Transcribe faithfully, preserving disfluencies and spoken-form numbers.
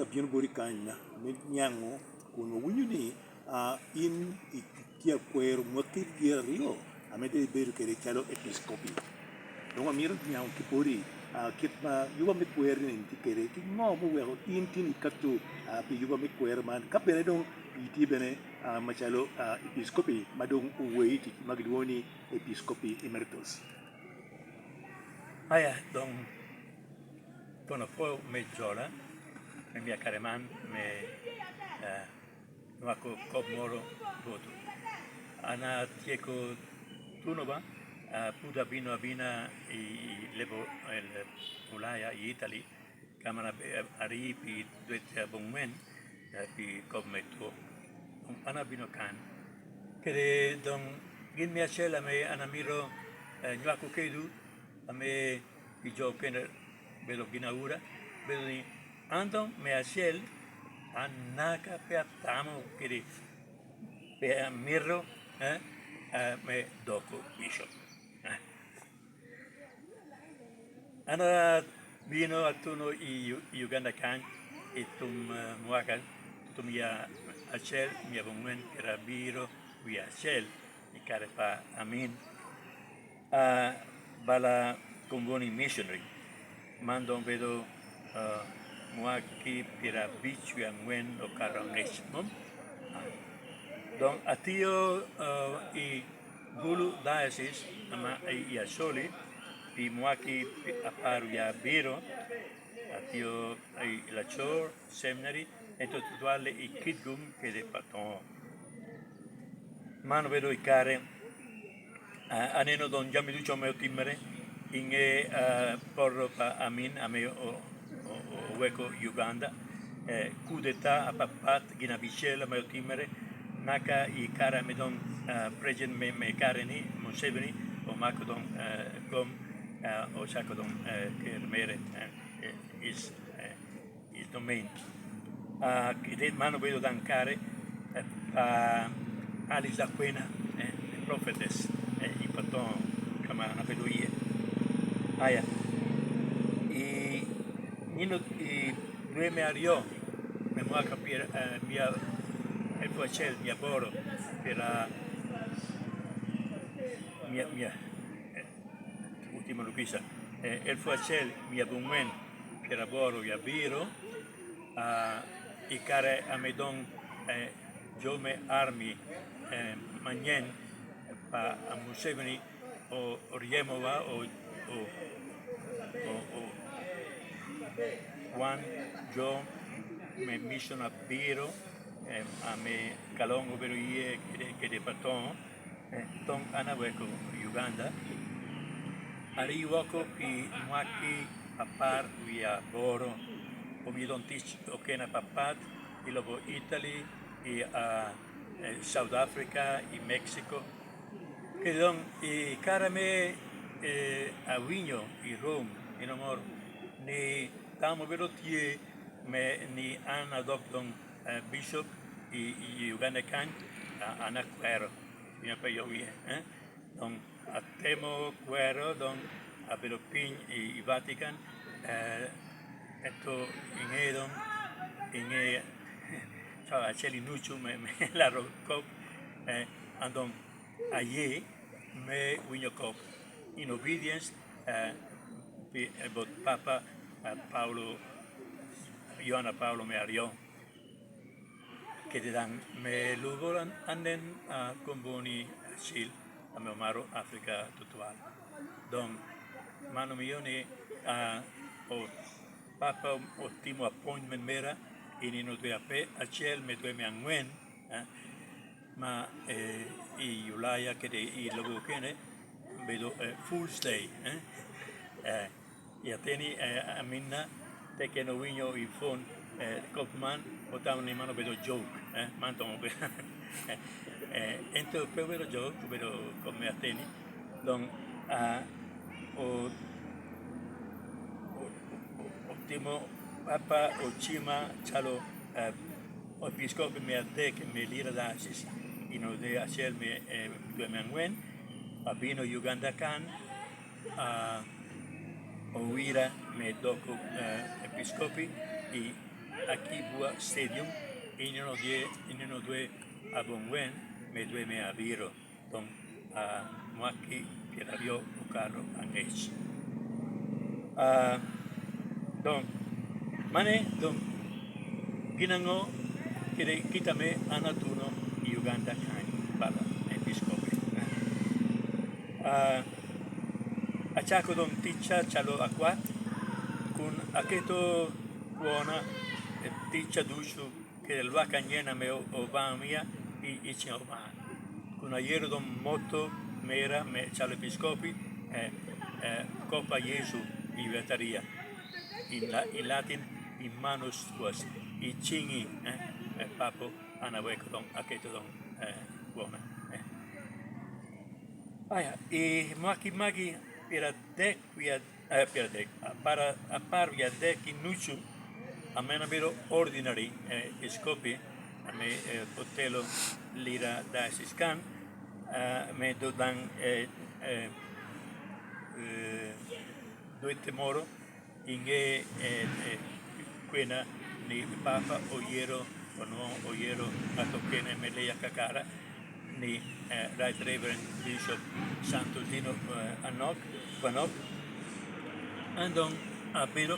Abino boti kany me niaŋo kun owinyo ni, ah, in itye akwero mwakki pyeraryo ame doŋ ibedo kede calo episkopi. Doŋ amito niaŋo ki boti, ah, kit ma yuba me kwerri-ni tye kede, kit ŋo moweko in tin ikato, ah, pi yuba me kwero man, ka bene doŋ itye bene, ah, macalo, ah, episkopi ma doŋ owei i tic ma gilwongo ni episkopi emeritus. Aya, doŋ kono apwoyo me jola, me mia kare man me, eh, nywako kop moro botu. An atyeko tuno ba, ah, pud abino abina i, i lebo, eh, Ulaya, i Italy, ka man abe-, ari pi dwete aboŋwen, eh, pi kop me two. Doŋ an abino kan. Kede doŋ gin me acel ame an amito, eh, nywako kedwu, ame pi jo okene bedo gin aura, bedo ni an doŋ me acel, an naka pe atamo kede pe amito, eh, eh, me doko bicop. Eh. An abino atuno i U-, i Uganda kany, i tum, eh, mwaka, tum ya acel, mia abongwen kede abiro, wie acel, i kare pa Amin. Ah, bala Komboni Missionary, man doŋ bedo, ah, mwaki pyerabic wie aŋwen okato angec, mom? Ah, doŋ atio, ah, i Gulu Diocese ama i, i Acholi pi mwaki pi-, apar wie abiro, atio i Lacor Seminary, ento tutwalle i Kitgum kede Patoŋo. Man obedo i kare, a-, aneno doŋ jami ducu ame otimmere i ŋe, a, poto pa Amin ame o-, o-, o-, oweko Uganda, eh, kudeta apapat gin abicel ame otimmere, naka i kare ame doŋ, eh, President me, me kare ni, Museveni, omako doŋ, eh, kom, eh, ocako doŋ, eh, ker mere, eh, eh, is, eh, is domain. Ah, kite man obedo daŋ kare, eh, pa Alice Akwena, eh, prophetess, eh, i Patoŋo, ka ma an abedo iye. Aya, i nino, i dwe me aryo me mwaka pyer, eh, mia, elfu acel mia aboro pyer a-, mia, mia, eh, otimo lupisa, eh, elfu acel mia abongwen pyer aboro i abiro, ah, i kare ame doŋ, eh, jo me army, eh, manyen pa Museveni o-, oryemowa, o-, o-, o-, o-, wan jo me mission abiro, em, ame Kalongo obedo iye kede, kede Patoŋo, eh, doŋ an aweko Uganda. Ari woko pi mwaki apar wie aboro. Omio doŋ tic okene apapat i lobo Italy, i, ah, eh, South Africa, i Mexico. Kede doŋ i kare ame, eh, awinyo i Rome, i Nomoro, ni tam obedo tye me ni an adok doŋ, eh, bicop i, i Uganda kany, a-, an akwero, pien pe yom iye, eh? Doŋ atemo kwero, doŋ abedo piny i, i Vatican, eh, ento i ŋe doŋ, i ŋe cawa acel i nucu me, me laro kop, eh, an doŋ aye me winyo kop in obedience, eh, pi, eh, bot Papa, eh, Paulo, Yohana Paulo me aryo. Kede daŋ me lubo an-, anen, ah, komboni acil ame omaro Africa tutwal. Doŋ man omio ni, ah, o-, Papa otimo appointment mera i nino dwe ape-, acel me dwe me angwen, eh, ma, eh, i Ulaya kede i lobo okene bedo, eh, Fool's Day, eh. Eh, i ateni, eh, aminna te kene owinyo i phone, eh, kop man, otamo ni man obedo joke, eh, man doŋ obedo, eh, eh, ento pe obedo joke, obedo kop me ateni. Doŋ, ah, o-, o-, o-, otimo Papa ocima calo, eh, episkopi me adek me Lira Diocese, i nino dwe acel me, eh, dwe me angwen, abino Uganda kan, ah, owira me doko, eh, episkopi i Akibua Stadium, i nino dwe, i nino dwe aboŋwen me dwe me abiro, doŋ, ah, mwaki pyeraryo okato angec. Ah, doŋ, mane, doŋ, gin aŋo kede kit ame an atuno i Uganda kany, bala episkopi? Ah, acako doŋ ticca calo akwat, kun aketo kwona i ticca ducu kede lwak anyen ame O-, Obaŋa omia i, i ciŋ Obaŋa, kun ayero doŋ moto mera me calo episkopi, eh, eh, kop a Yecu i Wetaria, in la-, in Latin, in manus tuas, i ciŋi, eh, eh, Papo, an aweko doŋ, aketo doŋ, eh, kwona, eh. Aya, i mwaki magi pyeradek wie ad-, eh, pyeradek, apar, apar wie adek i nucu, ame en abedo ordinary, eh, episkopi, ame, eh, otelo Lira Diocese kan, eh, ame doŋ daŋ, eh, eh, eh, dwete moro, i ŋe, eh, eh, kwena ni Papa oyero, onwoŋo oyero ŋat okene me Leya Kakara, ni, eh, Right Reverend Bishop Santo Dino, eh, Anok, Kwanok. An doŋ abedo